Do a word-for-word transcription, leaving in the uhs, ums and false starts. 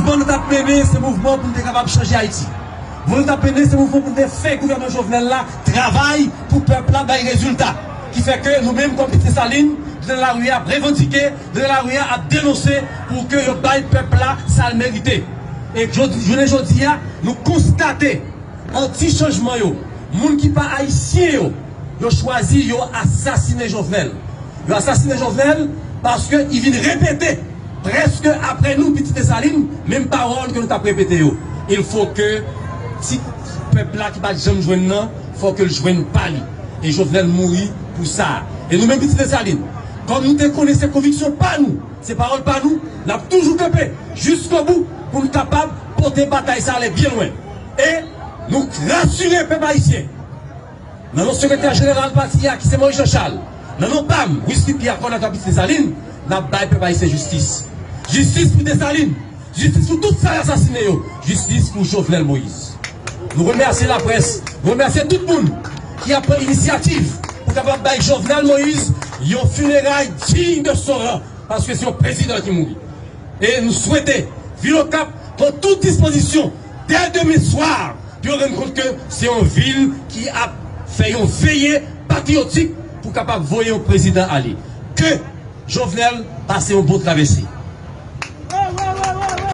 Mouvman nou t ap mennen, se mouvman pou n te kapab chanje Ayiti. Mouvman nou t ap mennen, se mouvman pou n te fè gouvènman Jovenel la travay pou pèp la bay rezilta. Ki fè ke nou menm, kòm Pitit Desalin, nou nan lari a ap revandike, nou nan lari a ap denonse pou ke yo bay pèp la sa l merite. E jodi, jounen jodi a, nou konstate anti chanjman yo, moun ki pa ayisyen yo, yo chwazi yo asasinen Jovenel. Yo asasinen Jovenel paske li vin repete, prèske apre nou, Pitit Desalin, menm pawòl ke nou t ap repete yo. Il faut que ti pèp la ki pa t janm jwenn nan, fò ke l jwenn pa li. E Jovenel mouri pou sa. E nou menm, Pitit Desalin, kòm nou te konnen se konviksyon pa nou, se pawòl pa nou, n ap toujou kanpe jiskobou pou n kapab pote batay sa ale byen lwen. E nou rasire pèp ayisyen, nan non sekretè jeneral pati a, ki se Moïse Jean Charles, nan non pa m, Wisly Pierre, kòdonatè Pitit Desalin, n ap bay pèp ayisyen jistis. Jistis pou Desalin, jistis pou tout sa yo asasinen yo, jistis pou Jovenel Moïse. Nou remèsye laprès, nou remèsye tout moun ki ap pran inisyativ pou kapab bay Jovenel Moïse yon fineray digne de son rang, paske se yon prezidan ki mouri. E nou swete vil Okap pran tout dispozisyon dè demen swa pou yo rann kont ke se yon vil ki ap fè yon veye patriyotik pou kapab voye yon prezidan ale. Ke Jovenel pase yon bon travèse.